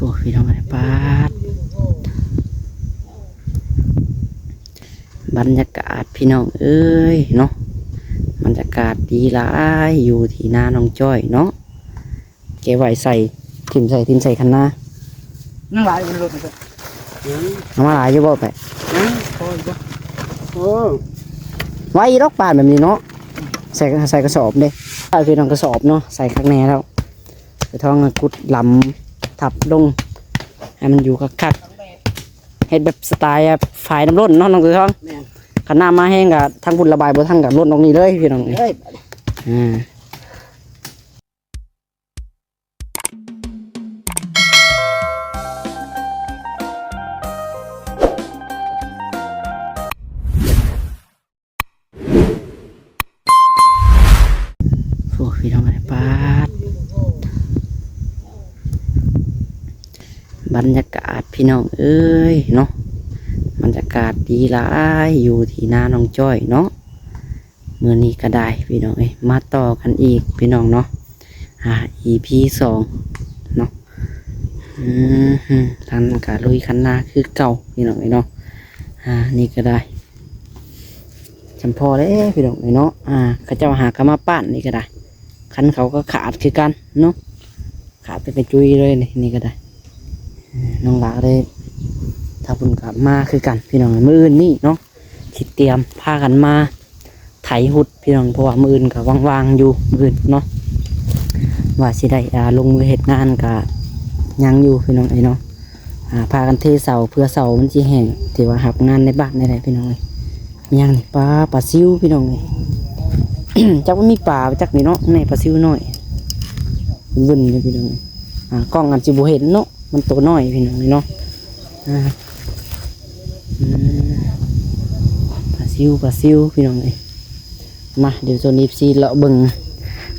ໂອ້ ພີ່ນ້ອງເອີຍ ປາດ ບັນຍາກາດພີ່ນ້ອງເອີຍເນາະ ບັນຍາກາດດີຫຼາຍ ຢູ່ທີ່ນານ້ອງຈ້ອຍເນາະ ເກັບໄວ້ໃສ່ ຖິ້ມໃສ່ ຖິ້ມໃສ່ຄັນນາ ຍັງຫຼາຍຢູ່ໃນລົດນີ້ ເອົາມາຫຼາຍຢູ່ບໍ່ແປະ? ຍັງ ພໍຢູ່ບໍ່? ໂອ້ ໄວຢູ່ດອກປານແບບນີ້ເນາະ ໃສ່ ໃສ່ກະສອບເດ້ ເອົາພີ່ນ້ອງກະສອບເນາະ ໃສ່ຄັກແນ່ແລ້ວ ໄປທ້ອງກຸດລຳທັບລົງ ໃຫ້ມັນຢູ່ຄັກໆ ເຮັດແບບສະໄຕລ໌ຝາຍນ້ຳລົ້ນເນາະ ນ້ອງຕົວທອງ ແມ່ນ ຄັນນ້ຳມາແຮງກະທາງພຸ້ນລະບາຍບໍ່ທັນກະລົ້ນອອກນີ້ເລີຍພີ່ນ້ອງ ເອີຍ ອ່າ ໂອ້ ພີ່ນ້ອງເອີຍ ປາດ ບັນຍາກາດພີ່ນ້ອງເອີຍເນາະ ບັນຍາກາດດີຫຼາຍ ຢູ່ທີ່ນານ້ອງຈ້ອຍເນາະ ມື້ນີ້ກະໄດ້ພີ່ນ້ອງເອີຍ ມາຕໍ່ກັນອີກພີ່ນ້ອງເນາະ ອ່າ ອີພີສອງເນາະ ອືມ ທາງນັ້ນກະລຸຍຄັນນາຄືເກົ່າພີ່ນ້ອງເອີຍເນາະ ອ່າ ນີ້ກະໄດ້ ຈຳພໍແລ້ວພີ່ນ້ອງເອີຍເນາະ ອ່າ ເຂົາເຈົ້າຫາກະມາປ້ານນີ້ກະໄດ້ ຄັນເຂົາກະຂາດຄືກັນເນາະ ຂາດເປັນກະຈຸຍເລີຍນີ້ ນີ້ກະໄດ້ ນ້ອງຫຼ້າກະໄດ້ ຖ້າເພິ່ນກະມາຄືກັນພີ່ນ້ອງ ມື້ອື່ນນີ້ເນາະ ຊິຕຽມພາກັນມາໄຖຮຸດພີ່ນ້ອງ ເພາະວ່າມື້ອື່ນກະວ່າງໆຢູ່ ມື້ອື່ນເນາະ ວ່າຊິໄດ້ ອ່າ ລົງມືເຮັດງານກະຍັງຢູ່ພີ່ນ້ອງເອີຍເນາະ ອ່າ ພາກັນເທເສົາ ເພື່ອເສົາມັນຊິແຫ້ງ ຖືວ່າຮັບງານໃນບ້ານນີ້ແຫຼະພີ່ນ້ອງເອີຍ ມີຫຍັງນີ້ ປາ ປາຊິວພີ່ນ້ອງເອີຍ ຈັກວ່າມີປາຈັກນີ້ເນາະ ໃນປາຊິວນ້ອຍ ວຶ່ນຢູ່ພີ່ນ້ອງເອີຍ ອ່າ ກ້ອງອາດຊິບໍ່ເຫັນເນາະ ມັນໂຕນ້ອຍພີ່ນ້ອງເອີຍເນາະ ອ່າ ອືມ ປາຊິວ ປາຊິວພີ່ນ້ອງເອີຍ ມາ ດຽວຊົວນເອັຟຊີເລາະເບິ່ງ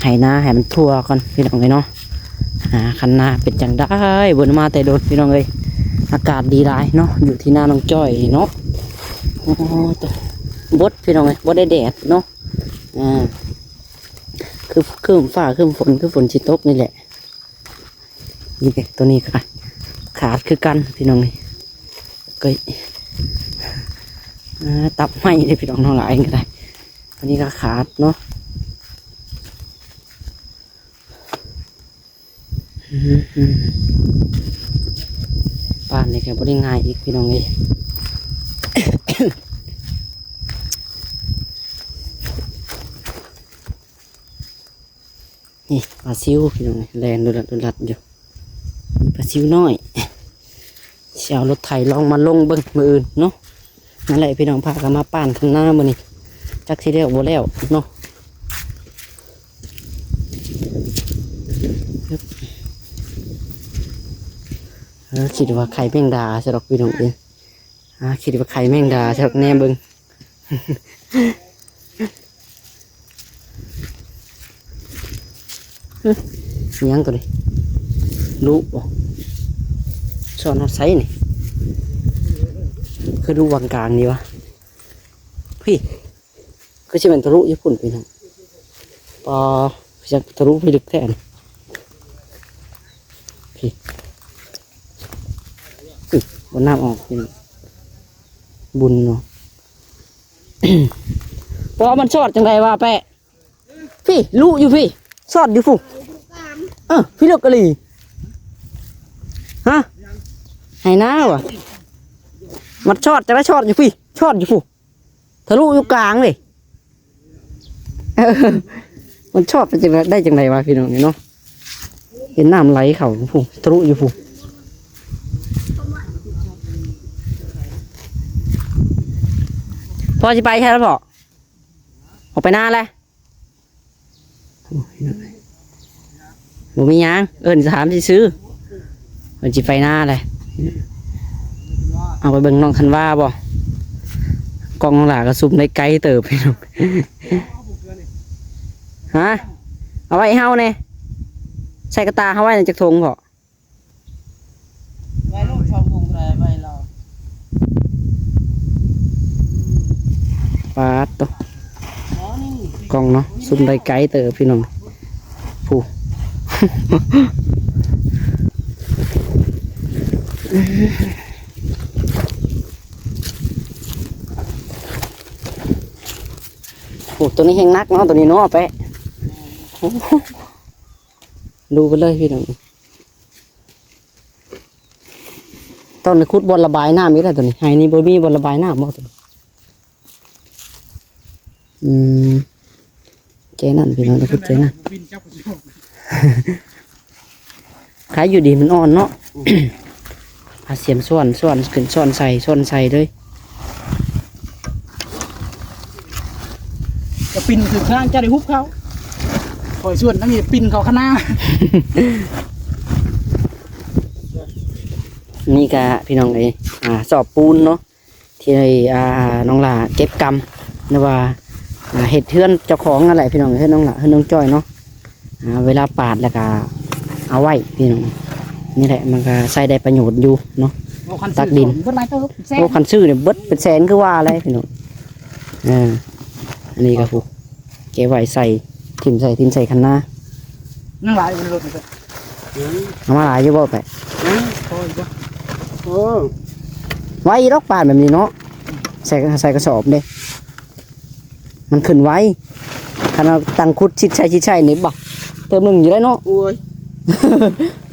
ໄຮ່ນາໃຫ້ມັນທົ່ວກ່ອນພີ່ນ້ອງເອີຍເນາະ ອ່າ ຄັນນາເປັນຈັ່ງໃດ ບໍ່ໄດ້ມາແຕ່ດົນພີ່ນ້ອງເອີຍ ອາກາດດີຫຼາຍເນາະ ຢູ່ທີ່ນານ້ອງຈ້ອຍເນາະ ໂອ້ ບົດພີ່ນ້ອງເອີຍ ບໍ່ໄດ້ແດດເນາະ ອ່າ ຄື ຄືຟ້າ ຄືຝົນ ຄືຝົນຊິຕົກນີ້ແຫຼະ ນີ້ເດ້ ໂຕນີ້ກະຂາດຄືກັນພີ່ນ້ອງເອີຍ ເກີຍ ອ່າ ຕັບໄມ້ເດ້ພີ່ນ້ອງ ນ້ອງຫຼ້າກະໄດ້ ໂຕນີ້ກະຂາດເນາະ ອືມ ປ້ານນີ້ກະບໍ່ໄດ້ງ່າຍອີກພີ່ນ້ອງເອີຍ ນີ້ປາຊິວພີ່ນ້ອງ ແລ່ນດຸລັດດຸລັດຢູ່ ນີ້ປາຊິວນ້ອຍ ຊິເອົາລົດໄຖລອງມາລົງເບິ່ງມື້ອື່ນເນາະ ນັ້ນແຫຼະພີ່ນ້ອງ ພາກັນມາປ້ານຄັນນາມື້ນີ້ ຈັກຊິແລ້ວບໍ່ແລ້ວເນາະ ເອີ ຄິດວ່າໄຂ່ແມງດາຊະດອກພີ່ນ້ອງເອີຍ ອ່າ ຄິດວ່າໄຂ່ແມງດາຊະດອກ ແນມເບິ່ງ ຫຶ ອີຫຍັງໂຕນີ້ ລຸບໍ່ ຊ່ອນຮອດໃສນີ້ ຄືດຸຫວ່າງກາງນີ້ວະ ພີ້ ຄືຊິແມ່ນທະລຸຢູ່ພຸ້ນພີ່ນ້ອງ ປາ ຄືຊິທະລຸພີ້ ລຶກແທ້ນີ້ ພີ້ ອື ບໍ່ນ້ຳອອກພີ່ນ້ອງ ບຸນເນາະ ປາ ມັນຊອດຈັ່ງໃດວະແປະ? ພີ້ ລຸຢູ່ພີ້ ຊອດຢູ່ພຸ້ນ ເອີ ພີ້ ເລິກອີ່ຫຼີ ຮະ ໄຮ່ນາວະ ມັນຊອດຈັ່ງໃດ ຊອດຢູ່ພີ້ ຊອດຢູ່ພຸ້ນ ທະລຸຢູ່ກາງເວີຍ ເອີ ມັນຊອດໄປຈັ່ງໃດ ໄດ້ຈັ່ງໃດວະພີ່ນ້ອງເນາະ ເຫັນນ້ຳໄຫຼເຂົ້າພຸ້ນ ທະລຸຢູ່ພຸ້ນ ພໍ່ຊິໄປໃສລະພໍ່? ອອກໄປນາແລ້ວ ໂອ້ຍ ບໍ່ມີຫຍັງ ເອີ້ນຖາມຊື່ໆ ເພິ່ນຊິໄປນາແຫຼະ ເອົາໄປເບິ່ງນ້ອງທັນວາບໍ່ ກ້ອງນ້ອງຫຼ້າກະຊູມໄດ້ໄກເຕີບພີ່ນ້ອງ ຮະ ເອົາໄວ້ໃຫ້ເຮົາແດ່ ໃສ່ກະຕ່າເຮົາໄວ້ໃນຈັກຖົງພໍ? ໄວ້ໂລດ ສອງຖົງກະໄດ້ ໄວ້ລາວ ປາດໂຕ ກ້ອງເນາະ ຊູມໄດ້ໄກເຕີບພີ່ນ້ອງ ຜູ້ ໂອ້ ໂອ້ ຕົວນີ້ແຮງໜັກເນາະ ຕົວນີ້ເນາະ ແປະ ໂອ້ ດູໄປເລີຍພີ່ນ້ອງ. ຕ້ອງໄດ້ຂຸດບ່ອນລະບາຍນ້ຳອີກແລ້ວຕົວນີ້ ໄຮ່ນີ້ບໍ່ມີບ່ອນລະບາຍນ້ຳບໍ່ຕົວນີ້? ອືມ ແຈນັ້ນພີ່ນ້ອງ ໄດ້ຂຸດແຈນັ້ນ ໃຄຢູ່ດີມັນອ່ອນເນາະ. ອາ ສຽມສ່ວນ ສ່ວນຂຶ້ນ ສ່ວນໃສ່ ສ່ວນໃສ່ເລີຍ. ຈະປິ່ນຂຶ້ນທາງຈະໄດ້ຮຸບເຂົາ ຂ້ອຍສ່ວນທາງນີ້ປິ່ນເຂົ້າຄະນາ. ນີ້ກະພີ່ນ້ອງເອີຍ ອາ ສອບປູນເນາະ ທີ່ ອາ ນ້ອງຫຼ້າເກັບກຳ ຫຼືວ່າ ອາ ເຮັດເຮືອນເຈົ້າຂອງນັ້ນແຫຼະພີ່ນ້ອງ ເຮືອນນ້ອງຫຼ້າ ເຮືອນນ້ອງຈ້ອຍເນາະ. ອາ ເວລາປາດແລ້ວກະເອົາໄວ້ພີ່ນ້ອງ ນີ້ແຫຼະ ມັນກະໃຊ້ໄດ້ປະໂຫຍດຢູ່ເນາະ ຕັກດິນ. ໂອ້ ຄັນຊື້ນີ້ເບິດເປັນແສນຄືວ່າແຫຼະພີ່ນ້ອງ. ເອີ ອັນນີ້ກະ ແກະໄວ້ໃສ່ ຖິ້ມໃສ່ ຖິ້ມໃສ່ຄັນນາ. ຍັງຫຼາຍຢູ່ໃນລົດນີ້ ເອົາມາຫຼາຍຢູ່ບໍ່ແປະ? ຍັງ ພໍຢູ່ບໍ່? ໂອ້ ໄວດອກປານແບບນີ້ເນາະ ໃສ່ ໃສ່ກະສອບເດ້ ມັນຂຶ້ນໄວ. ຄັນເອົາຕັງຂຸດຊິດໃສ່ ຊິດໃສ່ນີ້ ບາດເຕີມໜຶ່ງຢູ່ໄດ໋ເນາະ. ໂອ້ຍ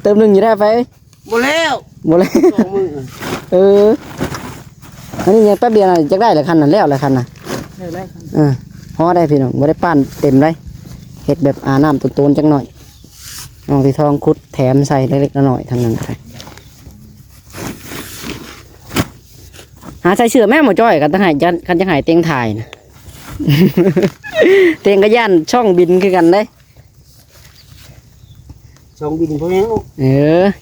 ເຕີມໜຶ່ງຢູ່ໄດ໋ ໄປ ບໍ່ແລ້ວ ບໍ່ແລ້ວ ສອງມື້. ເອີ ອັນນີ້ຍັງແປັບດຽວນະ ຈັກໄດ້ລະຄັນນະ ແລ້ວລະຄັນນະ ແລ້ວແລ້ວ. ເອີ ພໍໄດ້ພີ່ນ້ອງ ບໍ່ໄດ້ປ້ານເຕັມໄດ໋ ເຮັດແບບອາບນ້ຳໂຕນໆຈັກໜ້ອຍ. ນ້ອງສີທອງຂຸດແຖມໃສ່ເລັກໆນ້ອຍໆ ທາງນັ້ນກະໄດ້. ຫາໃສ່ເສື້ອແມ່ໝໍຈ້ອຍ ຄັນຈະໃຫ້ ຄັນຈະໃຫ້ເຕັງຖ່າຍນະ ເຕັງກະຢ້ານຊ່ອງບິນຄືກັນເດ້. ຊ່ອງບິນພໍແຮງເນາະ. ເອີ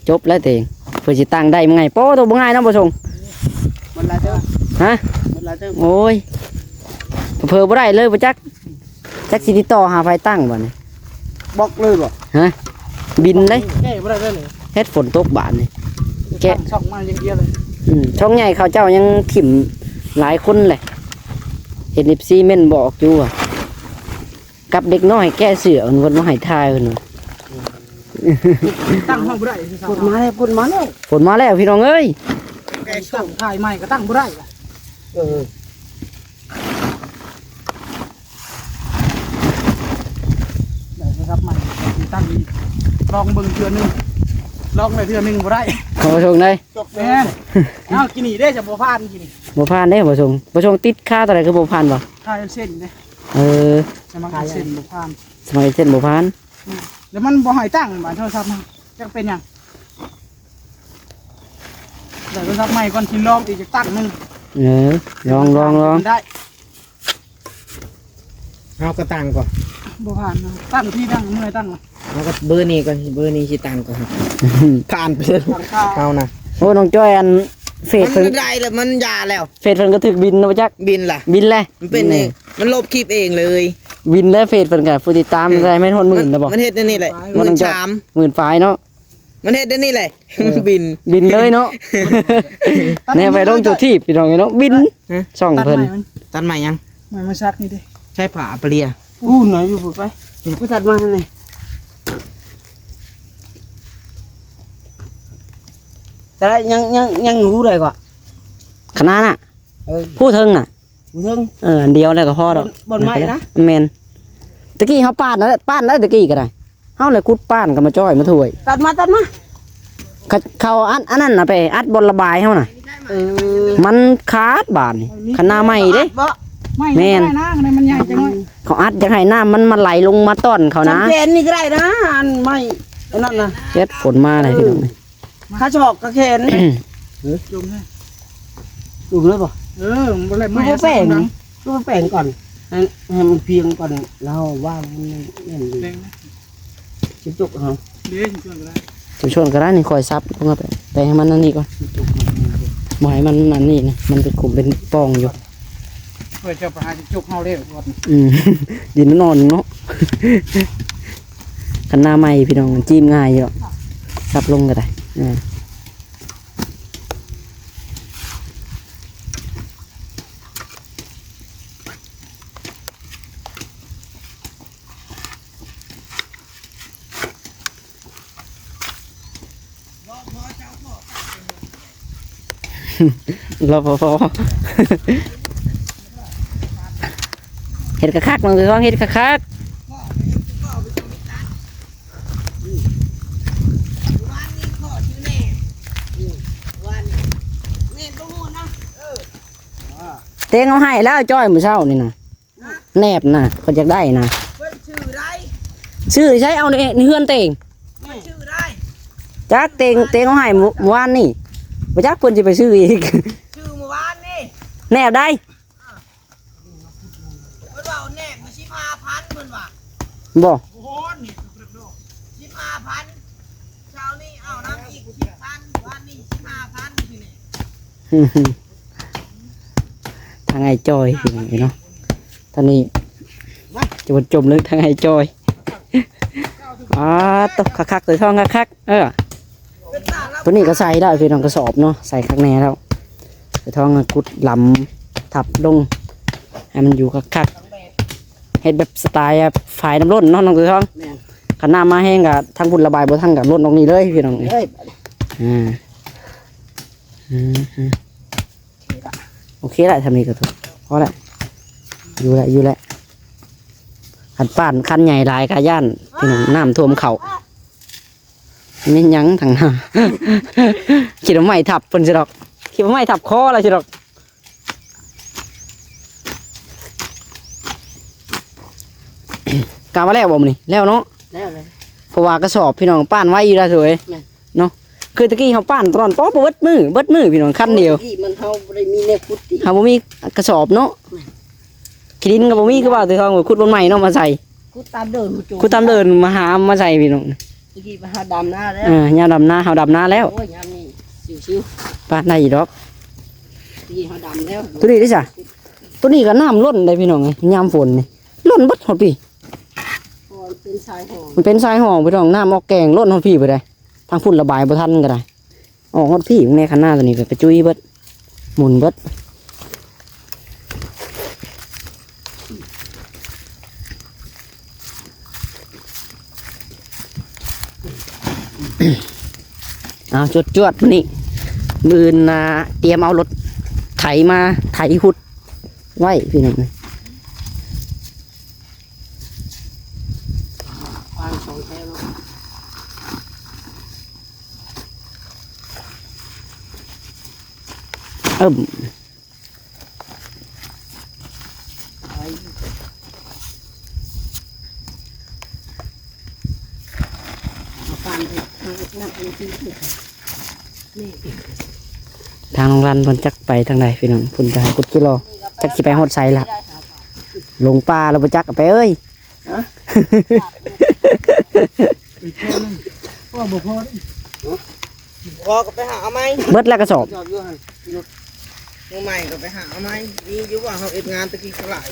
ຈົບແລ້ວເຕັງ ເພິ່ນຊິຕັ້ງໄດ້ບໍ່ງ່າຍ. ໂປ້ ໂຕບໍ່ງ່າຍເນາະ ບໍ່ສົ່ງ ມັນຫຼາຍເຕີບ. ຮະ ມັນຫຼາຍເຕີບ. ໂອ້ຍ ເຜີບໍ່ໄດ້ເລີຍ ບໍ່ຈັກ ຈັກຊິຕິດຕໍ່ຫາໃຜຕັ້ງບາດນີ້ ບລັອກເລີຍບໍ່? ຮະ ບິນເດ້ ແກ້ບໍ່ໄດ້ເລີຍ ເຮັດຝົນຕົກບາດນີ້ ແກ້ ຕັ້ງຊ່ອງໃໝ່ຢ່າງດຽວເລີຍ. ອືມ ຊ່ອງໃຫຍ່ເຂົາເຈົ້າຍັງຖິ້ມຫຼາຍຄົນແຫຼະ ເຫັນເອັຟຊີເມັ້ນບອກຢູ່ວ່າ ກັບເດັກນ້ອຍແກ້ເສື້ອ ເພິ່ນບໍ່ໃຫ້ຖ່າຍເພິ່ນວ່າ. ຕັ້ງເຮົາບໍ່ໄດ້ ຝົນມາແລ້ວ ຝົນມາແລ້ວ ຝົນມາແລ້ວພີ່ນ້ອງເອີຍ. ແກ້ຊ່ອງຖ່າຍໃໝ່ກະຕັ້ງບໍ່ໄດ້. ເອີ ໄດ້ໂທລະສັບໃໝ່ ຕັ້ງອີກ ລອງເບິ່ງເທື່ອໜຶ່ງ ລອງໄດ້ເທື່ອໜຶ່ງບໍ່ໄດ້ ຂໍສົ່ງໄດ້. ແມ່ນ ເອົາ ກິນນີ້ເດ້ ຈະບໍ່ຜ່ານ ກິນນີ້ບໍ່ຜ່ານເດ້ ບໍ່ສົ່ງ ບໍ່ສົ່ງ ຕິດຄາເທົ່າໃດຄືບໍ່ຜ່ານບໍ່? ຄາເສັ້ນເດ້. ເອີ ສະໝັກເສັ້ນບໍ່ຜ່ານ ສະໝັກເສັ້ນບໍ່ຜ່ານ. ແລ້ວມັນບໍ່ໃຫ້ຕັ້ງບາດໂທລະສັບ ຈັກເປັນຫຍັງ. ໄດ້ໂທລະສັບໃໝ່ກ່ອນ ຊິລອງອີກຈັກຕັ້ງໜຶ່ງ. ເອີ ລອງ ລອງ ລອງ ໄດ້ ເຮົາກະຕັ້ງກ່ອນ ບໍ່ຜ່ານ ຕັ້ງທີ່ຕັ້ງ ເມື່ອຍຕັ້ງ ເຮົາກະເບີນີ້ກ່ອນ ເບີນີ້ຊິຕັ້ງກ່ອນ ຜ່ານໄປເລີຍ ເຮົານະ. ໂອ້ ນ້ອງຈ້ອຍ ອັນເຟສເພິ່ນ ມັນໄດ້ແລ້ວ ມັນຢ່າແລ້ວ ເຟສເພິ່ນກະຖືກບິນນະ ບໍ່ຈັກ ບິນລະ ບິນແລ້ວ ມັນເປັນ ມັນລົບຄລິບເອງເລີຍ ບິນແລ້ວ. ເຟສເພິ່ນກະຜູ້ຕິດຕາມ ເອີ ໃສ່ແມ່ນຮອດໝື່ນແລ້ວບໍ່? ມັນເຮັດແນວນີ້ແຫຼະ ໝື່ນປາຍເນາະ. ມັນເຮັດແນວນີ້ແຫຼະ ບິນ ບິນເລີຍເນາະ ແນວໄປລົງໂຕທີບ ພີ່ນ້ອງເອີຍເນາະ ບິນ. ຮະ ຊ່ອງເພິ່ນ ຕັດໄມ້ຫຍັງ? ໄມ້ມາສັກນີ້ເດ້ ໃຊ້ຜ້າອາປາເລຍ ອູ້ນນະ ຢູ່ພຸ້ນໄປ ຜູ້ຕັດມາຫັ້ນນີ້ ແຕ່ຍັງ ຍັງ ຍັງຮູ້ໄດ້ກວ່າ ຂະໜາດນະ ເອີ ຜູ້ເທິງນະ ເທິງ ເອີ ອັນດຽວແລ້ວກະພໍດອກ ບ່ອນ ບ່ອນໄມ້ນະ ແມ່ນ. ຕະກີ້ເຮົາປາດນະ ປາດໄດ້ຕະກີ້ກະໄດ້ ເຮົາແຫຼະຂຸດປາດກະມາຈ້ອຍມາຖ້ວຍ ຕັດມາ ຕັດມາ ເຂົາ ເຂົາອັດ ອັນນັ້ນນະ ໄປອັດບ່ອນລະບາຍເຮົານະ. ເອີ ມັນຂາດບາດນີ້ ຄັນໜ້າໃໝ່ເດ້ ບໍ່ ແມ່ນ ມັນໃຫຍ່ຈັງ ເຂົາອັດຢາກໃຫ້ນ້ຳມັນມາໄຫຼລົງມາຕ້ອນເຂົານະ. ແຂນນີ້ກະໄດ້ນະ ອັນໄມ້ ອັນນັ້ນນະ ເຮັດຝົນມາແລ້ວພີ່ນ້ອງ. ຂາສອກກະແຂນ ຈຸ່ມເລີຍ ຈຸ່ມເລີຍບໍ່? ເອີ ບໍ່ແລ້ວ ຄືບໍ່ແປງ ຄືບໍ່ແປງກ່ອນ ໃຫ້ ໃຫ້ມັນພຽງກ່ອນ ແລ້ວວ່າມັນແໜ້ນຢູ່ ຊິຈົກເອົາ ຊິຊົນກະໄດ້ ຊິຊົນກະໄດ້ ນີ້ຂ້ອຍສັບລົງໄປ ແປງໃຫ້ມັນອັນນີ້ກ່ອນ ບໍ່ໃຫ້ມັນອັນນີ້ນະ ມັນເປັນຂຸມເປັນປ່ອງຢູ່ ເພື່ອຈະໄປຫາຊິຈົກເຮົາແລ້ວກ່ອນ ອືມ ດິນມັນອ່ອນເນາະ ຄັນໜ້າໃໝ່ພີ່ນ້ອງ ມັນຈີ້ມງ່າຍຢູ່ດອກ ສັບລົງກະໄດ້ ອືມ. ລອງພໍເຈົ້າພໍຕັດເປັນ ລະ ປະ ປະ ເຮັດຄັກໆ ນ້ອງເສືອທອງ ເຮັດຄັກໆ. ແຕງເອົາໃຫ້ແລ້ວຈ້ອຍ ມື້ເຊົ້ານີ້ນະ ແນບນະ ເພິ່ນຢາກໄດ້ນະ ເພິ່ນຊື້ໄດ້ ຊື້ໃຊ້ເອົາໃນ ໃນເຮືອນແຕງ ເພິ່ນຊື້ໄດ້ ຈັກແຕງ ແຕງເອົາໃຫ້ມື້ ມື້ວານນີ້ ບໍ່ຈັກເພິ່ນຊິໄປຊື້ອີກ ຊື້ມື້ວານນີ້ ແນບໃດ ເພິ່ນວ່າແນບມາສິບຫ້າພັນ ເພິ່ນວ່າ ບໍ່ ໂອ້ໂຫ ນີ້ ສິບຫ້າພັນ ເຊົ້ານີ້ເອົານຳອີກສິບພັນ ວານນີ້ສິບຫ້າພັນ ນີ້ແຫຼະ. ທາງອ້າຍຈ້ອຍພີ່ນ້ອງເອີຍເນາະ ຕອນນີ້ຈະບໍ່ຈົມເລີຍທາງອ້າຍຈ້ອຍ. ອາ ໂຕ ຄັກໆ ເສືອທອງຄັກໆ ເອີ ໂຕນີ້ກໍໃສ່ແລ້ວພີ່ນ້ອງ ກະສອບເນາະ ໃສ່ຄັກແນ່ແລ້ວ ເສືອທອງກໍຂຸດລຳທັບລົງ ໃຫ້ມັນຢູ່ຄັກໆ ເຮັດແບບສະໄຕລ໌ຝາຍນ້ຳລົ້ນເນາະ ນ້ອງເສືອທອງ. ແມ່ນ ຄັນນ້ຳມາແຮງກໍທາງພຸ້ນລະບາຍບໍ່ທັນ ກໍລົ້ນອອກນີ້ເລີຍພີ່ນ້ອງເອີຍ. ເອີຍ ອືມ ອືມ ໂອເຄລະ ທຳນີ້ກໍພໍລະ ຢູ່ລະ ຢູ່ລະ. ຄັນປ້ານຄັນໃຫຍ່ຫຼາຍກໍຢ້ານພີ່ນ້ອງ ນ້ຳຖ້ວມເຂົ້າ. ແມ່ນຫຍັງທາງໜ້າ ຂີ້ດອກໄມ້ທັບເພິ່ນຊິດອກ ຂີ້ດອກໄມ້ທັບຄໍລະຊິດອກ. ກະວ່າແລ້ວບໍ່ມື້ນີ້ ແລ້ວເນາະ ແລ້ວເລີຍ ເພາະວ່າກະສອບພີ່ນ້ອງປ້ານໄວຢູ່ລະເອີຍ. ແມ່ນ ເນາະ ຄືຕະກີ້ເຮົາປ້ານຕອນ ປອດ ເບິດມື້ ເບິດມື້ພີ່ນ້ອງ ຄັນດຽວ ໂອ້ຍ ທີ່ມັນ ເຮົາບໍ່ໄດ້ມີແນວຂຸດຕິ ເຮົາບໍ່ມີກະສອບເນາະ. ແມ່ນ ຂີ້ດິນກໍບໍ່ມີ ຄືວ່າແຕ່ເຮົາຂຸດບ່ອນໃໝ່ເນາະ ມາໃສ່ ຂຸດຕາມເດີ່ນ ຂຸດຕາມເດີ່ນ ມາຫາມາໃສ່ພີ່ນ້ອງ. ຕະກີ້ໄປຫາດຳນາແລ້ວ ເອີ ຍາມດຳນາ ເຮົາດຳນາແລ້ວ ໂອ້ຍ ຍາມນີ້ຊິວໆ ປານໃດດອກ ຕະກີ້ເຮົາດຳແລ້ວ ໂຕນີ້ເດ້ຊະ ໂຕນີ້ກໍນ້ຳລົ້ນໄດ໋ພີ່ນ້ອງເອີຍ ຍາມຝົນນີ້ລົ້ນເບິດຮອດພີ້ ເພາະວ່າມັນເປັນຊາຍຮ່ອງ ມັນເປັນຊາຍຮ່ອງພີ່ນ້ອງ ນ້ຳອອກແກງລົ້ນຮອດພີ້ພຸ້ນໃດ໋ ທາງພຸ້ນລະບາຍບໍ່ທັນກໍໄດ້. ອອກຮອດພີ້ແນ່ ຄັນນາໂຕນີ້ກໍກະຈຸຍເບິດ ໝຸນເບິດ. ເອົາ ຈວດໆ ມື້ນີ້ ມື້ອື່ນນະ ຕຽມເອົາລົດໄຖມາໄຖຫຸດໄວ້ພີ່ນ້ອງເອີຍ. ເອີມ ທາງນ້ອງລັນເພິ່ນຈັກໄປທາງໃດພີ່ນ້ອງ ເພິ່ນຈະໃຫ້ກົດກິໂລ ຈັກຊິໄປຮອດໃສລະ ຫຼົງປ່າແລ້ວບໍ່ຈັກ ເອົາໄປເອີຍ. ຮະ? ອີກແຄ່ໜຶ່ງ ພໍບໍ່ພໍເດ້ ບໍ່ພໍກໍໄປຫາເອົາໃໝ່ ເບິດແລ້ວກະສອບ ກະສອບຢູ່ຫັ້ນ ຢູ່ ມື້ໃໝ່ກໍໄປຫາເອົາໃໝ່ ມີຢູ່ວ່າເຮົາເຮັດງານຕະກີ້ກໍຫຼາຍ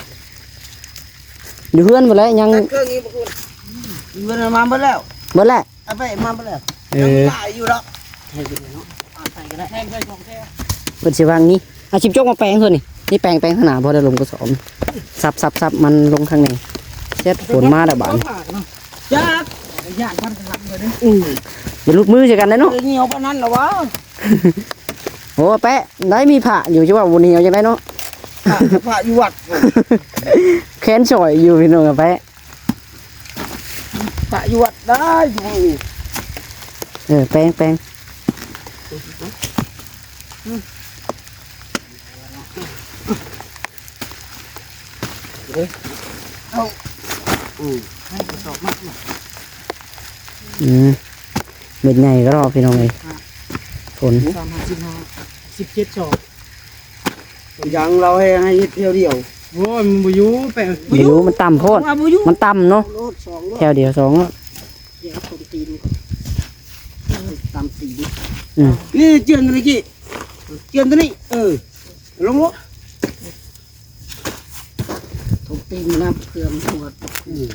ຢູ່ເຮືອນໝົດແລ້ວ ຍັງ ຕັດເຄື່ອງນີ້ບໍ່ຄຸນ ຢູ່ເຮືອນມາເບິດແລ້ວ ເບິດແລ້ວ ເອົາໄປມາເບິດແລ້ວ ເອີ ຍັງມີຫຼາຍຢູ່ດອກ ໃສ່ກໍໄດ້ເນາະ ເອົາໃສ່ກໍໄດ້ ແທງໃສ່ສອງແຖວ ເພິ່ນຊິວາງນີ້ ເອົາຊິບຈົກມາແປງເພິ່ນນີ້ ນີ້ແປງ ແປງທາງໜ້າ ພໍໄດ້ລົງກະສອບ ສັບໆໆ ມັນລົງຂ້າງໃນ ເຊັດ ຝົນມາແລ້ວບາດນີ້ ຈັກ ຢ້ານພັນກະລັງເລີຍເດ້ ອືມ ຢ່າຫຼຸດມືໃສ່ກັນເດ້ເນາະ ເອີ ໜຽວປານນັ້ນລະວະ ໂອ້ ແປະ ໄດ້ມີພະຢູ່ ຈະວ່າບໍ່ໜຽວຈັ່ງໃດເນາະ ພະ ພະຢູ່ວັດ ແຂນຊ່ອຍຢູ່ພີ່ນ້ອງ ແປະ ພະຢູ່ວັດໄດ້ຢູ່ ເອີ ແປງ ແປງ ເອີ ເອົາ ອືມ ໃຫ້ກະສອບມາ ອືມ ເມັດໃຫຍ່ກໍລອກພີ່ນ້ອງເອີຍ ຝົນ ສາມຫ້າສິບຫ້າ ສິບເຈັດສອບ ຢາງລາວແຮ່ໃຫ້ເຮັດແຖວດຽວ ໂອ້ຍ ມັນບໍ່ຢູ່ ແປະ ບໍ່ຢູ່ ມັນຕ່ຳໂພດ ວ່າບໍ່ຢູ່ ມັນຕ່ຳເນາະ ໂລດສອງໂລດ ແຖວດຽວສອງໂລດ ດຽວຕົງຕີນກ່ອນ ເອີ ຕາມຕີນ ອືມ ນີ້ເຈື່ອນຕົວນີ້ ເຈື່ອນຕົວນີ້ ເອີ ລົງໂລດ ຕົງຕີນນ້ຳເຄື່ອງຫົວ ອືມ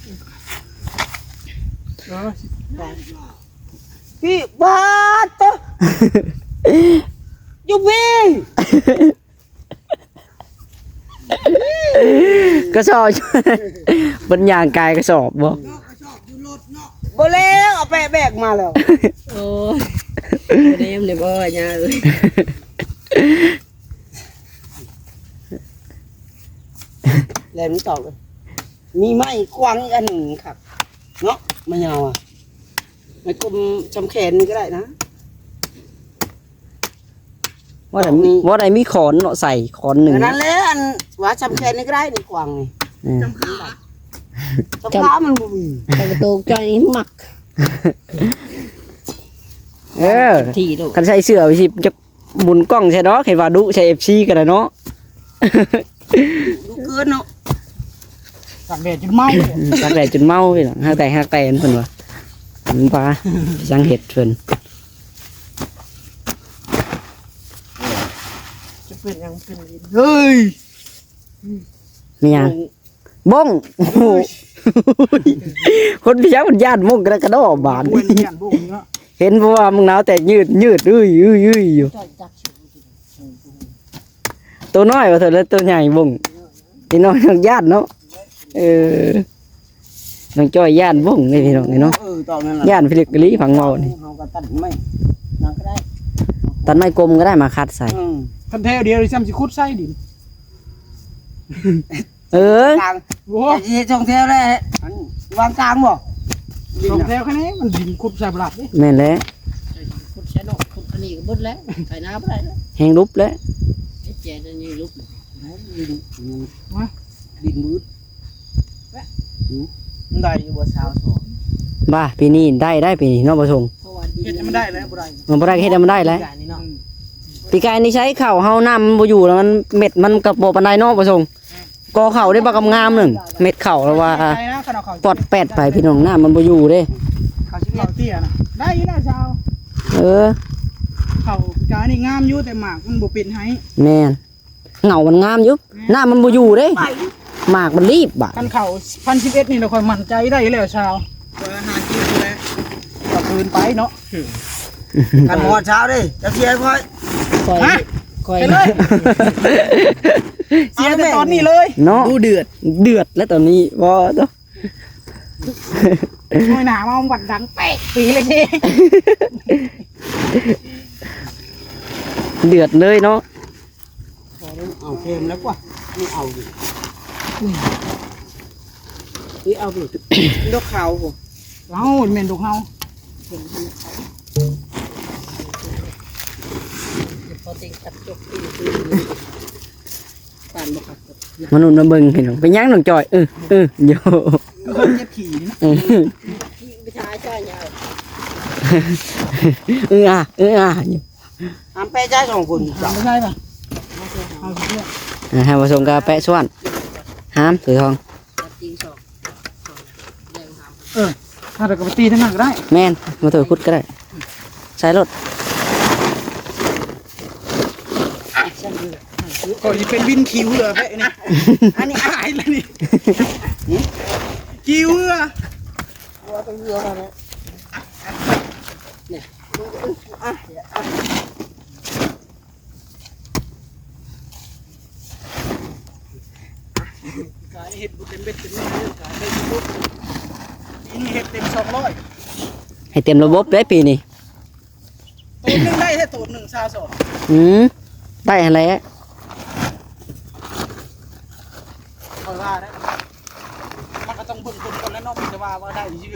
ເອີ ໄປ ພີ່ບາດເຕີ ຢູ່ພີ້ ກະສອບ ເພິ່ນຍ່າງກາຍກະສອບບໍ່? ບໍ່ແລ້ວ ເອົາແປະແບກມາແລ້ວ ໂອ້ຍ ບໍ່ໄດ້ນຳເດ້ບໍ່ ຍ່າເອີຍ. ແລ່ນມັນຕອກເລີຍ. ມີໄມ້ກວາງອີກອັນໜຶ່ງຄັກເນາະ ໄມ້ຍາວອະ ໄມ້ກົມຊ່ຳແຂນນີ້ກໍໄດ້ນະ. ວ່າໄດ້ ວ່າໄດ້ມີຂອນເນາະ ໃສ່ຂອນໜຶ່ງ ອັນນັ້ນແຫຼະ ອັນວ່າຊ່ຳແຂນນີ້ກໍໄດ້ ນີ້ກວາງນີ້. ເອີ ຊ່ຳຂາ ຊ່ຳຂາມັນບໍ່ມີ ແຕ່ກະໂຕກຈ່ອຍນີ້ມັກ. ເອີ ທີ່ໂລດ ຄັນໃສ່ເສື້ອໄປຊິ ຈະໝຸນກ້ອງໃສ່ດອກ ເຫັນວ່າດຸໃສ່ເອັຟຊີກໍໄດ້ເນາະ. ດຸເກີນເນາະ ຕາກແດດຈົນເມົາ ຕາກແດດຈົນເມົາພີ່ນ້ອງ. ຫາກແຕ່ ຫາກແຕ່ເພິ່ນວ່າ ມັນວ່າຊ່າງເຮັດເພິ່ນ ຈະເປັນຫຍັງເປັນ ເຮີ້ຍ ມີຫຍັງ? ບົ້ງ ໂອ້ໂຫ ຄົນພິຊາມັນຢ້ານບົ້ງກະດະກະດໍບາດ ໂອ້ຍ ຢ້ານບົ້ງເນາະ. ເຫັນບໍ່ວ່າບັກນາວແຕກຍືດໆ ອືຍໆໆຢູ່. ໂຕນ້ອຍວ່າຊັ້ນ ແລະໂຕໃຫຍ່ບົ້ງ ພີ່ນ້ອງຍັງຢ້ານເນາະ. ເອີ ນ້ອງຈ້ອຍຢ້ານບົ້ງນີ້ພີ່ນ້ອງເນາະ. ເອີ ຕອນນັ້ນລະ ຢ້ານພິລຶກອີ່ຫຼີ ຟັງເວົ້ານີ້. ເຮົາກໍຕັດໄມ້ ມັນກໍໄດ້ ຕັດໄມ້ກົມກໍໄດ້ ມາຂັດໃສ່. ເອີ ຄັນແຖວດຽວນີ້ຊ້ຳຊິຂຸດໃສ່ດິນ. ເອີ ກາງ ໂອ້ ແຕ່ຊິເຮັດສອງແຖວແຫຼະ ອັນວາງກາງບໍ່? ສອງແຖວແຄ່ນີ້ມັນດິນຂຸດໃສ່ບໍ່ລາດເດ້. ແມ່ນແຫຼະ ຂຸດໃສ່ເນາະ ຂຸດອັນນີ້ກໍເບິດແລ້ວ ໄຖນາບໍ່ໄດ້ແລ້ວ ແຮງຫຼຸບແລ້ວ ເຮັດແຈນອັນນີ້ຫຼຸບ ດິນ ມາ ດິນມືດ ມັນໄດ້ຢູ່ບໍ່ ຊາວສອງ ບໍ່ ປີນີ້ໄດ້ ໄດ້ປີນີ້ເນາະ ບໍ່ສົ່ງ ເຮັດໃຫ້ມັນໄດ້ແລ້ວ ບໍ່ໄດ້ ມັນບໍ່ໄດ້ ເຮັດໃຫ້ມັນໄດ້ແລ້ວ. ປີກາຍນີ້ໃຊ້ເຂົ້າເຮົາ ນ້ຳມັນບໍ່ຢູ່ແລ້ວ ມັນ ເມັດມັນກໍບໍ່ປານໃດເນາະ ບໍ່ສົ່ງ. ກໍເຂົ້າໄດ້ບັກງາມໆ ໜຶ່ງ ເມັດເຂົ້າລະວ່າປອດແປດໄປພີ່ນ້ອງ ນ້ຳມັນບໍ່ຢູ່ເດ້. ເຂົ້າຊິເຂົ້າເຕ້ຍນະ ໄດ້ຢູ່ແລ້ວຊາວ. ເອີ ເຂົ້າການີ້ງາມຢູ່ ແຕ່ໝາກມັນບໍ່ເປັນໃຫ້. ແມ່ນ ເຫງົ້າມັນງາມຢູ່ ແມ່ນ ນ້ຳມັນບໍ່ຢູ່ເດ້ ໝາກມັນລີບບາດ. ຄັນເຂົ້າພັນສິບເອັດນີ້ລະ ຂ້ອຍໝັ້ນໃຈໄດ້ແລ້ວຊາວ. ຂ້ອຍຫາກິນຢູ່ແລ້ວ ກໍຄືນໄປເນາະ. ຄັນຮອດເຊົ້າເດ້ ຈະເສຍໃຫ້ຂ້ອຍ ຂ້ອຍ ຮະ? ຂ້ອຍ ໄປເລີຍ ເສຍແຕ່ຕອນນີ້ເລີຍເນາະ. ດູເດືອດ ເດືອດແລ້ວຕອນນີ້ ບໍ່ ໂອ້ຍ ໜ້າມາວັດດັງແປກປີເລີຍເດ້ ເດືອດເລີຍເນາະ. ເອົາເຄມແລ້ວກວ່າ ນີ້ເອົາຢູ່ ນີ້ເອົາຢູ່ ດອກຂາວພຸ້ນ. ເອົ້າ ແມ່ນດອກເຮົາ ມະນຸດມາເບິ່ງເຫັນ ເປັນຫຍັງນ້ອງຈ້ອຍ? ເອີ ເອີ ໂຢ ຄືຄົນເຈັບຂີ້ນີ້ນະ ເອີ ໄປຖ່າຍຈ້ອຍຍາວ ເອີ ອາ ເອີ ອາ ຫ້າມແປະໃຈສອງຄົນ ຫ້າມແປະໃຈປະ ເອົາຊິເພື່ອ ໃຫ້ມາສົ່ງກະແປະສ່ວນ ຫ້າມຖືທອງ ເອີ ເຮົາກະໄປຕີທາງນັ້ນກະໄດ້ ແມ່ນ ມາຖືຂຸດກະໄດ້ ໃສ່ໂລດ ຂ້ອຍຊິເປັນວິນຂີ່ເຮືອແປະນີ້ ອັນນີ້ອາຍລະນີ້ ຂີ່ເຮືອ ກາຍເຮັດບໍ່ເຕັມເບັດເຕັມແນວເດີ ກາຍໄດ້ຢູ່ ປີນີ້ເຮັດເຕັມສອງຮ້ອຍ ໃຫ້ເຕັມລະບົບເດ້ປີນີ້ ໂຕໜຶ່ງໄດ້ແທ້ ໂຕໜຶ່ງຊາວສອງ ອືມ ໄດ້ຫັ້ນແຫຼະ ຂ້ອຍວ່ານະ ມັນກະຕ້ອງເບິ່ງຄົນກ່ອນແຫຼະເນາະ ມີແຕ່ວ່າ ວ່າໄດ້ຢູ່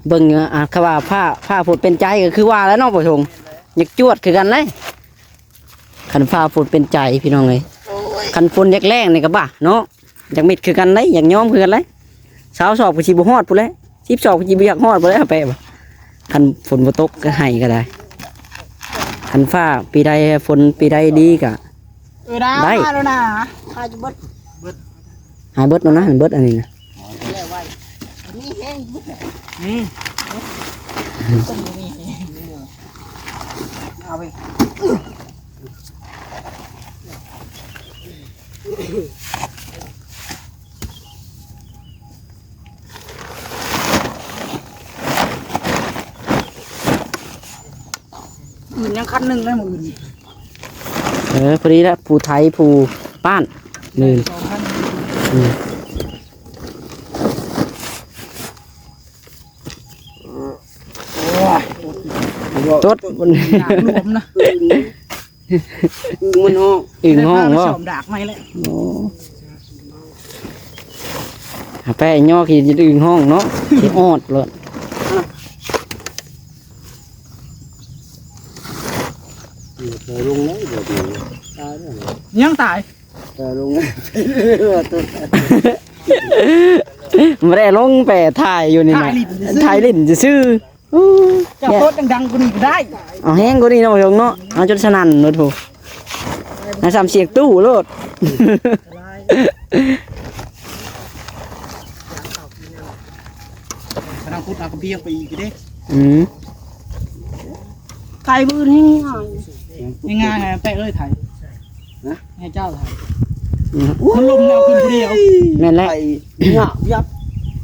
ເບິ່ງ ອາ ຄຳວ່າຟ້າ ຟ້າຝົນເປັນໃຈກະຄືວ່າແຫຼະເນາະ ປະສົງ ຢາກຈວດຄືກັນເລີຍ ຄັນຟ້າຝົນເປັນໃຈພີ່ນ້ອງເອີຍ ໂອ້ຍ ຄັນຝົນຢາກແລ້ງນີ້ກະບ້າເນາະ ຢາກມິດຄືກັນເດ້ ຢາກຍອມຄືກັນເດ້ ຊາວສອບກະຊິບໍ່ຮອດພຸ້ນແຫຼະ ສິບສອບກະຊິບໍ່ຢາກຮອດພຸ້ນແຫຼະ ເອົາໄປ ຄັນຝົນບໍ່ຕົກກະໄຫ້ກະໄດ້ ຄັນຟ້າປີໃດຝົນປີໃດດີກະ ເອີ ໄດ້ ມາແລ້ວນະ ຫາຍເບິດ ຫາຍເບິດແລ້ວນະ ເບິດອັນນີ້ນະ ມີແຮງ ອືມ ເອົາໄປ ອື່ນຍັງຄັນໜຶ່ງເລີຍ ມື້ອື່ນ ເອີ ພໍດີລະ ຜູ້ໄຖຜູ້ປ້ານ ມື້ອື່ນ ສອງຄັນ ອືມ ໂອ້ຍ ຕົດ ດາກຫຼວມນະ. ອຶ່ງ ອຶ່ງມັນຮ້ອງ ອຶ່ງຮ້ອງບໍ່? ໄດ້ພາໄປຊອມດາກໃໝ່ແລ້ວ. ໂອ້ ຫາແປະຍອກ ອຶ່ງຮ້ອງເນາະ ຊິອອດໂລດ. ເອີ ລົງໄດ້ບໍ່ດີ ຕາຍແລ້ວ. ຍັງຕາຍ ເອີ ລົງ ບໍ່ໄດ້ລົງ ແປະຖ່າຍຢູ່ນີ້ນະ ຖ່າຍຫຼິ້ນຊື່ໆ. ໂອ້ ເຈົ້າໂຕດດັງໆກວ່ານີ້ກໍໄດ້ ເອົາແຮງກວ່ານີ້ເນາະ ເນາະ ເອົາຈົນສະໜັ່ນໂລດພຸ້ນ ໃຫ້ສ່ຳສຽງຕູ້ໂລດ. ກຳລັງຂຸດເອົາກະບຽງໄປອີກເດ້. ອືມ ໄກມື້ນີ້ງ່າຍ ງ່າຍ ໃຫ້ແປະເອີຍໄຖ ນະ ໃຫ້ເຈົ້າໄຖ. ອືມ ມັນລົມແລ້ວຂຶ້ນຜູ້ດຽວ. ແມ່ນແຫຼະ ໄປຫຍັບຫຍັບ.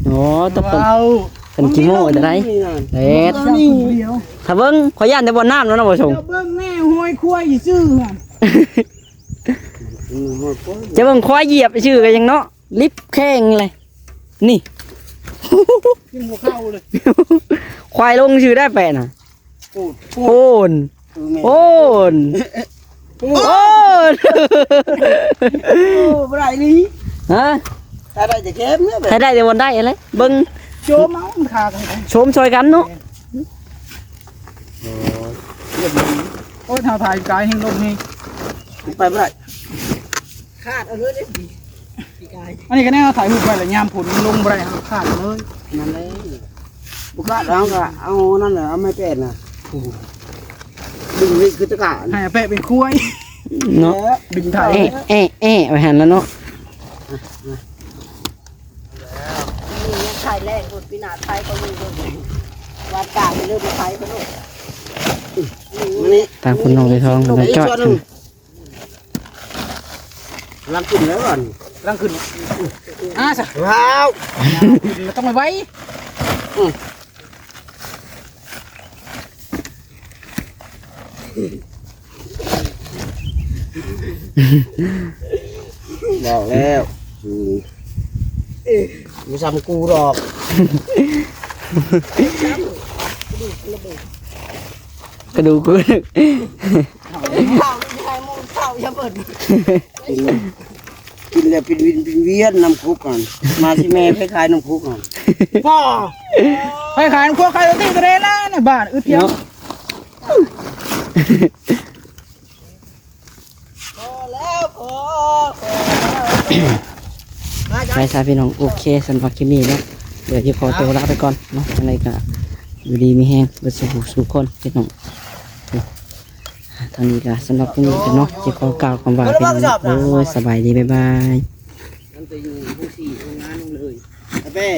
ໂອ້ ຕະ ເວົ້າ ເພິ່ນຂີ້ໂມ້ແຕ່ໃດ ແດດ. ຖ້າເບິ່ງ ຂ້ອຍຢ້ານແຕ່ບ່ອນນ້ຳແລ້ວເນາະ ບໍ່ສົງ. ເຈົ້າເບິ່ງແນ່ ຫ້ອຍຄວາຍຊື່ຫັ້ນ ຈະເບິ່ງຄວາຍຢຽບຊື່ກໍຍັງເນາະ ລິບແຂ້ງເລີຍນີ້. ກິນຫົວເຂົ່າເລີຍ ຄວາຍລົງຊື່ໄດ້ແປະນະ. ໂອນ ໂອນ ໂອນ ໂອນ ໂອ້ ບໍ່ໄດ້ນີ້ ຮະ ຖ້າໄດ້ຈະເກັບເນາະ ຖ້າໄດ້ແຕ່ບ່ອນໄດ້ແຫຼະ ເບິ່ງ ໂຈມເອົາມັນຄາກັນ ໂຊມຊ່ອຍກັນເນາະ. ໂອ້ຍ ໂອ້ຍ ຖ້າຖ່າຍກາຍແຮງລົງແຮງ ໄປບໍ່ໄດ້ ຂາດເອົາເລີຍເດ້ ປີກາຍ. ອັນນີ້ກໍແນວເຮົາຖ່າຍຮູບໄວ້ແລ້ວ ຍາມຝົນມັນລົງບໍ່ໄດ້ ເຮົາຂາດເອົາເລີຍ. ນັ້ນແຫຼະ ບໍ່ຂາດເຮົາກໍເອົານັ້ນແຫຼະ ເອົາໄມ້ແປະນະ ດຶງນີ້ຄືຕະກາ ໃຫ້ອາແປະເປັນຄວາຍເນາະ ແລະ ດຶງຖ່າຍ ແອະ ແອະ ແອະ ໄວ້ຫັ້ນລະເນາະ. ນີ້ຍັງໄຖແລ້ງພຸ້ນ ປີໜ້າໄຖກໍມີເບິ່ງ ວາດກາງເລີ່ມໄຖພຸ້ນລູກ. ມານີ້ ທາງຄຸນນ້ອງໄດ້ທອງ ເພິ່ນໄດ້ຈອດ ກຳລັງຂຶ້ນແລ້ວ ກຳລັງຂຶ້ນ ອ່າຊະ ວ້າວ ຕ້ອງໄວໆ ອືມ ບອກແລ້ວ ອືມ ບໍ່ຊ້ຳກູດອກ ກະດູກກູ ເຂົ້າ ໃຫ້ໝູ່ເຂົ້າຢ່າເບິດ ກິນ ກິນແລ້ວປິ່ນວິນປິ່ນວຽນນ້ຳຄຸກຫັ້ນ ມາຊິແມ່ໄປຂາຍນ້ຳຄຸກຫັ້ນ ບໍ່ ໄປຂາຍນ້ຳຄົກ ຂາຍໂຣຕີກໍໄດ້ລະ ໃນບ້ານອຶດຫຍັງ ເນາະ. ພໍແລ້ວ ພໍ ພໍແລ້ວ ໄປຊະພີ່ນ້ອງ ໂອເຄ ສຳລັບຄລິບນີ້ເນາະ ດຽວຊິຂໍຕົວລາໄປກ່ອນເນາະ ຈັ່ງໃດກໍຢູ່ດີມີແຮງເບິດສູ່ຜູ້ສູ່ຄົນພີ່ນ້ອງ. ທາງນີ້ກໍສຳລັບຄລິບນີ້ເນາະ ຊິຂໍກ່າວຄຳວ່າພີ່ນ້ອງ ໂອ້ຍ ສະບາຍດີ ບາຍບາຍ ມັນໄປຢູ່ຜູ້ສີ່ໂຮງງານເລີຍ ອາເປ້.